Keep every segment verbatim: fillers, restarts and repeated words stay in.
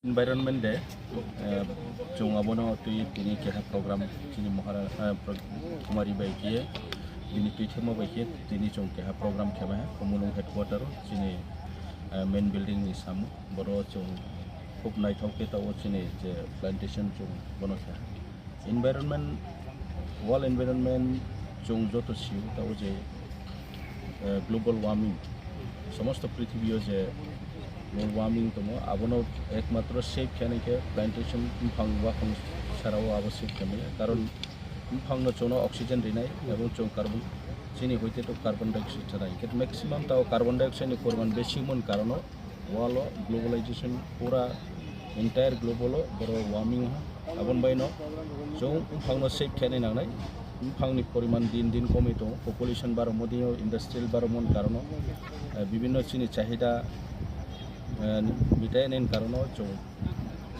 Environment Day, eh, chwng abono twi tini keha program chini Mahara-, eh, pro-, Kumari bai khe, bini twi themo bai khe tini chwng keha program khe bai ha, Khumulwng headquarter o chini, eh, main building ni samo, boro chwng khub naithok khe tabuk chini je plantation chwng bono khe ha. Environment, world environment chwng joto sio tabuk je, eh, global warming, somosto prithibio je global warming tongo, abono ekmatro save khe nai khe plantation, buphang, buphang sarao abo save khe maya, karon buphangno chwngno oxygen rinai, ebong chwng carbon, chini hoite to carbon dioxide sanai, hinkhe maximum tao carbon dioxide ni poriman besi mon karono, world o globalization pura entire global o boro warming ha. Aboni baino chwng buphangno save khe nai nangnai. Buphangni poriman din din komwi tongo, population baromodi o, industrial baromoni karono, eh, bibinno chini chahida, eh, mitai nini karono chwng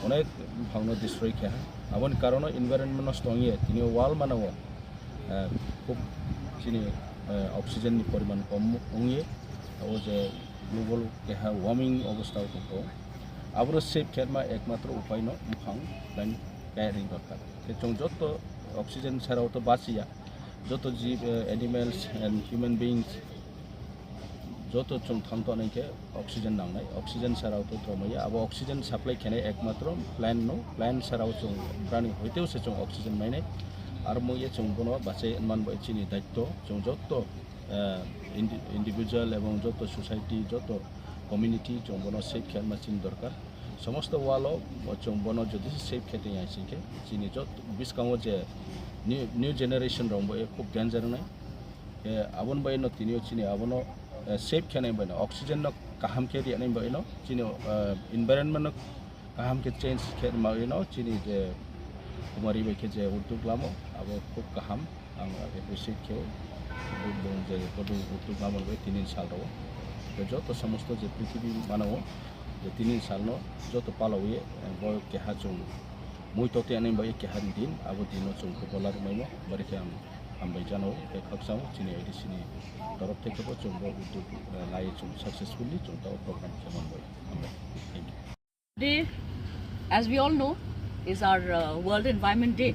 onek buphangno destroy khe ha. Aboni karono environment nosto wngye tini o world manao, eh, khub chini, eh, oxygen ni poriman kom wngye, o je global keha warming obostha o tongkho. Aboro save khe ma ekmatro upai no buphang plant kaya ring dorkar. Khe chwng joto oxygen sarao to bachiya, joto jib, eh, animals and human beings joto chwng thang tongnai khe oxygen nangnai, oxygen sarao to tongmaya, abo oxygen supply khenai ekmatro plant no, plant sarao chwng prani hoiteo se chwng oxygen mainai. Aro mungye chwng bono bachai man bai chini daitto, chwng joto, eh, indi-, individual ebong joto society, joto community chwng bono save khe ma chini dorkar. Somosto world o chwng bono jodi se save khe tong ya sing khe chini joto bwskango je new, new generation rok bo khub danger wngnai. Eh, aboni bai no tini o chini abono, eh, save khe nai bai no oxygen no kaham khe ri nai bai no chini, eh, environment no kaham khe change khe ma bai no chini je Kumari bai khe je uddog lamo abo khub kaham. Ang appreciate khe o, bo-, bo je kodung uddog lamo bai tini sal rok o. Joto somosto je prithibi mano o, je tini sal no joto palawi, eh, bo keha chwng mui to tei ani bai keha din, abo din no chwng khub bola rwmai mo, bari khe ang hambai jano, tei khakchang o chini A D C ni torof thai khe bo chwng bo uddog, eh, lai chwng successfully chwng ta o program khe man bai. Hambai. Thank you. Today, as we all know, is our, uh, World Environment Day.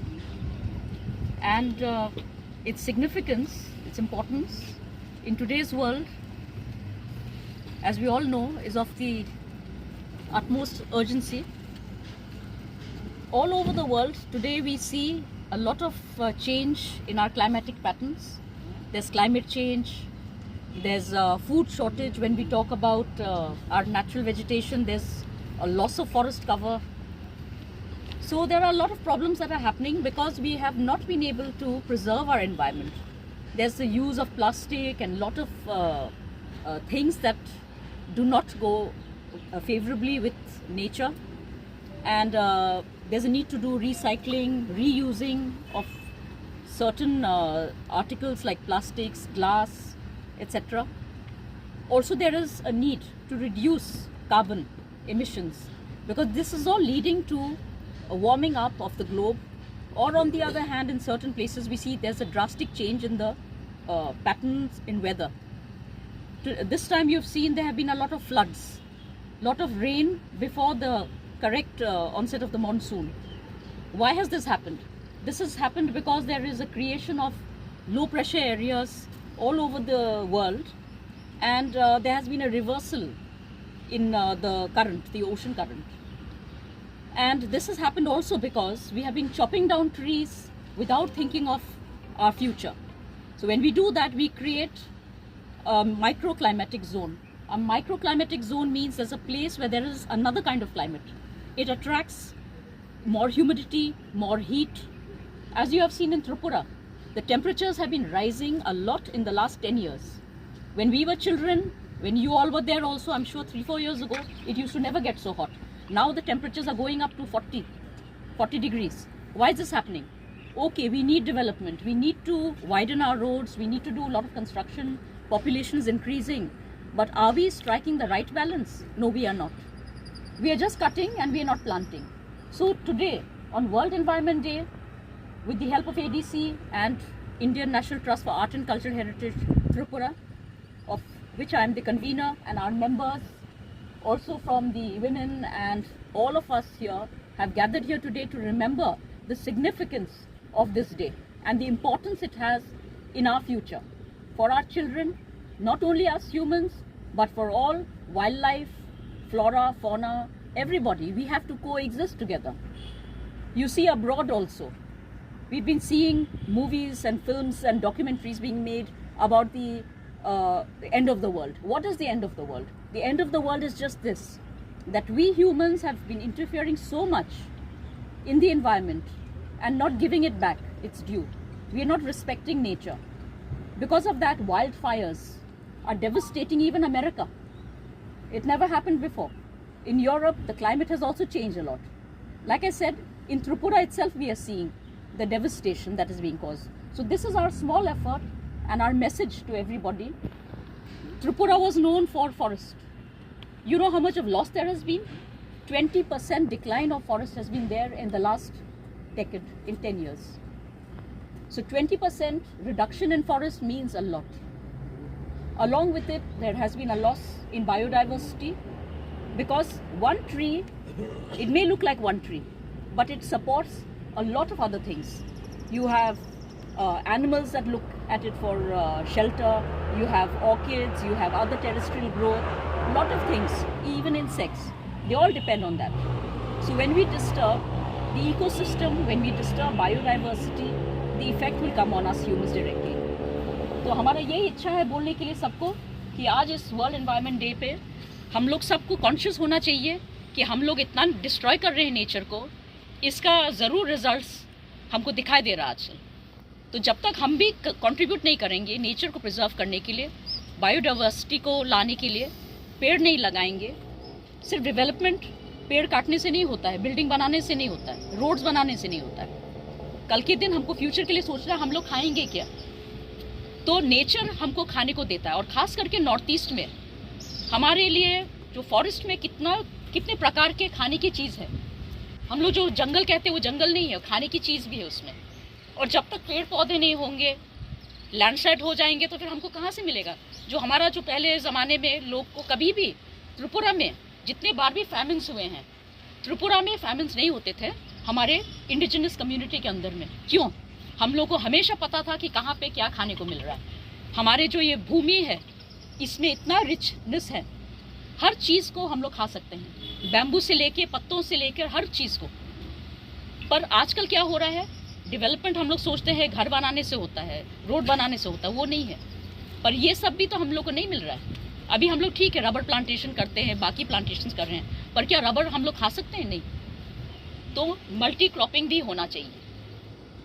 And, uh, its significance, its importance in today's world, as we all know, is of the utmost urgency. All over the world, today we see a lot of, uh, change in our climatic patterns. There's climate change, there's, uh, food shortage. When we talk about, uh, our natural vegetation, there's a loss of forest cover. So there are a lot of problems that are happening because we have not been able to preserve our environment. There's the use of plastic and lot of, uh, uh, things that do not go, uh, favorably with nature. And, uh, there's a need to do recycling, reusing of certain, uh, articles like plastics, glass, et cetera. Also, there is a need to reduce carbon emissions because this is all leading to a warming up of the globe. Or on the other hand, in certain places, we see there's a drastic change in the, uh, patterns in weather. To, this time you've seen there have been a lot of floods, lot of rain before the correct, uh, onset of the monsoon. Why has this happened? This has happened because there is a creation of low pressure areas all over the world, and, uh, there has been a reversal in, uh, the current, the ocean current. And this has happened also because we have been chopping down trees without thinking of our future. So when we do that, we create a microclimatic zone. A microclimatic zone means there's a place where there is another kind of climate. It attracts more humidity, more heat. As you have seen in Tripura, the temperatures have been rising a lot in the last ten years. When we were children, when you all were there also, I'm sure three, four years ago, it used to never get so hot. Now the temperatures are going up to forty, forty degrees. Why is this happening? Okay, we need development. We need to widen our roads. We need to do a lot of construction. Population is increasing. But are we striking the right balance? No, we are not. We are just cutting and we are not planting. So today, on World Environment Day, with the help of A D C and Indian National Trust for Art and Cultural Heritage Tripura, of which I am the convener, and our members, also from the women, and all of us here have gathered here today to remember the significance of this day and the importance it has in our future, for our children, not only us humans, but for all wildlife, flora, fauna, everybody. We have to coexist together. You see, abroad also, we've been seeing movies and films and documentaries being made about the, uh, the end of the world. What is the end of the world? The end of the world is just this, that we humans have been interfering so much in the environment and not giving it back its due. We are not respecting nature. Because of that, wildfires are devastating even America. It never happened before. In Europe, the climate has also changed a lot. Like I said, in Tripura itself, we are seeing the devastation that is being caused. So this is our small effort and our message to everybody. Tripura was known for forest. You know how much of loss there has been? Twenty percent decline of forest has been there in the last decade, in ten years. So twenty percent reduction in forest means a lot. Along with it, there has been a loss in biodiversity, because one tree, it may look like one tree, but it supports a lot of other things. You have, uh, animals that look at it for, uh, shelter, you have orchids, you have other terrestrial growth, lot of things, even insects, they all depend on that. So when we disturb the ecosystem, when we disturb biodiversity, the effect will come on us humans directly. तो हमारा यही इच्छा है बोलने के लिए सबको कि आज इस वर्ल्ड एनवायरनमेंट डे पे हम लोग सबको कॉन्शियस होना चाहिए कि हम लोग इतना डिस्ट्रॉय कर रहे हैं नेचर को, इसका ज़रूर रिजल्ट्स हमको दिखाई दे रहा है आजकल। तो जब तक हम भी कंट्रीब्यूट नहीं करेंगे नेचर को प्रिजर्व करने के लिए, बायोडाइवर्सिटी को लाने के लिए, पेड़ नहीं लगाएंगे, सिर्फ डेवलपमेंट पेड़ काटने से नहीं होता है, बिल्डिंग बनाने से नहीं होता है, रोड्स बनाने से नहीं होता है। कल के दिन हमको फ्यूचर के लिए सोचना है, हम लोग खाएंगे क्या? तो नेचर हमको खाने को देता है, और खास करके नॉर्थ ईस्ट में हमारे लिए जो फॉरेस्ट में कितना, कितने प्रकार के खाने की चीज़ है। हम लोग जो जंगल कहते हैं, वो जंगल नहीं है, खाने की चीज़ भी है उसमें। और जब तक पेड़ पौधे नहीं होंगे, लैंडस्लाइड हो जाएंगे, तो फिर हमको कहाँ से मिलेगा? जो हमारा, जो पहले ज़माने में लोग को कभी भी, त्रिपुरा में जितने बार भी फैमिन्स हुए हैं, त्रिपुरा में फैमिन्स नहीं होते थे हमारे इंडिजिनस कम्युनिटी के अंदर में। क्यों? हम लोग को हमेशा पता था कि कहाँ पे क्या खाने को मिल रहा है। हमारे जो ये भूमि है, इसमें इतना रिचनेस है, हर चीज़ को हम लोग खा सकते हैं, बैम्बू से लेके, पत्तों से लेकर हर चीज़ को। पर आजकल क्या हो रहा है, डेवलपमेंट हम लोग सोचते हैं घर बनाने से होता है, रोड बनाने से होता है, वो नहीं है। पर ये सब भी तो हम लोग को नहीं मिल रहा है। अभी हम लोग, ठीक है, रबर प्लांटेशन करते हैं, बाकी प्लांटेशन कर रहे हैं, पर क्या रबर हम लोग खा सकते हैं? नहीं। तो मल्टी क्रॉपिंग भी होना चाहिए।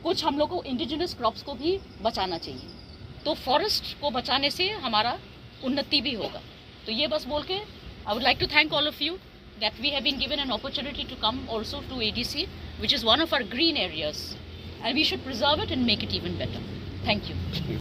कुछ हम लोग को इंडिजिनस क्रॉप्स को भी बचाना चाहिए। तो फॉरेस्ट को बचाने से हमारा उन्नति भी होगा। तो ये बस बोल के, I would like to thank all of you that we have been given an opportunity to come also to A D C, which is one of our green areas, and we should preserve it and make it even better. Thank you.